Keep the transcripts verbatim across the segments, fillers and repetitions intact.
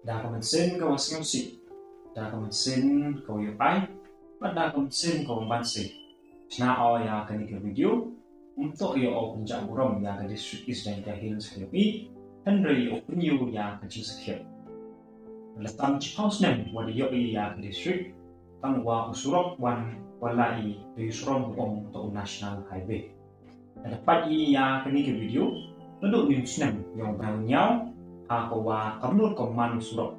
Da ka mynsiem ka wa sngewsih, da ka mynsiem ka wa yoh ai, bad da ka mynsiem ka wa ban sih, chna o ya kani ka video. Ym toh yoh o pynjah burom ya ka district East Jaintia Hills ka yong i, hynrei yoh o pynyoo ya ka jingsakhiat. La tam chiphaw snem wa da yoh i ya ka district, tang wa u surok wan wa lai i da u surok u ong toh u National Highway. Lada pait i ya kani ka video, nadooh uni u snem yong u bnai u ynñiaw, ha ka wa kamnood ka man u surok.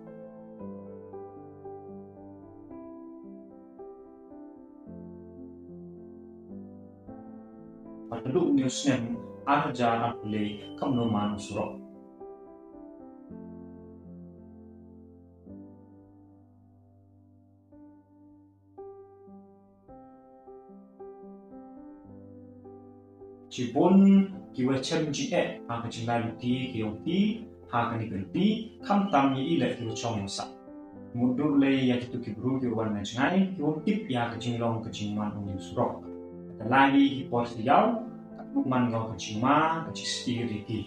Bad nadooh uni u snem ar hajar arphaw le kamnood man u surok. Chibun ki wa chem jingeh ha ka jinglai luti ka yong phi ha kani ka luti, khamtam ya i leh ki wa chong wa sah. Mutdur le ya kitu ki bru ki wa wan na jngai, ki wa tip ya ka jinglong ka jingwan uni u surok. Te lai ki por sa yaw, ka man ko ka jingma ka jingsih ri ki.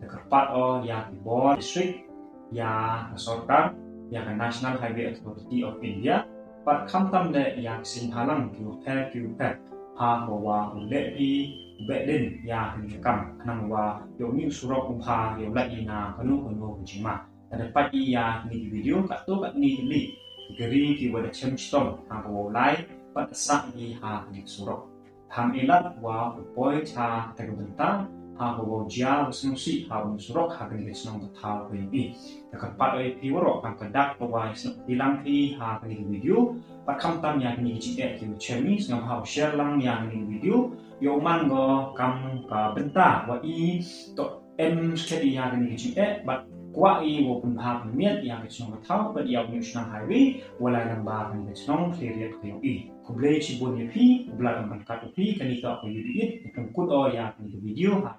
Te kyrpad o ya ki bor district, ya ka sorkar, ya ka National Highway Authority of India, bad khamtam le ya ki seiñbhalang ki wa pher ki wa pher, ha ka wa u leh phi u behdien ya kani ka kam, khnang wa yoh uni u surok u bha, yoh lai i na kano kano ka jingma. Lada pait i ya kani ka video, katto katni tylli ki kari ki wa da chem chitom ha ka wa u lai bad da sah i ha kani ka surok. Ham i lad wa u poi cha kata ka bynta ha ka wa u jia wa sngewsih ha uni u surok ha kani ka chnong ka thaw ka yong i. Te kyrpad o ya phi waroh, kam ka dak ka wa i snoh phi lang phi ha kani ka video, bad khamtam ya kani ka jingeh ki wa chem i, sngewbha u share lang ya kani ka video, yow man ko kam ka bynta wa i toh em skhem i ya kani ka jingeh, bad kwah i wow pynbha pynmiat ya ka chnong ka thaw, bad ya u National Highway wa lai lyngba kani ka chnong Khliehriat ka yong i. Khublei chibun ya phi, u Blai un pynkat u phi. Kani toh ka U B It, u pynkut o ya kani ka video ha.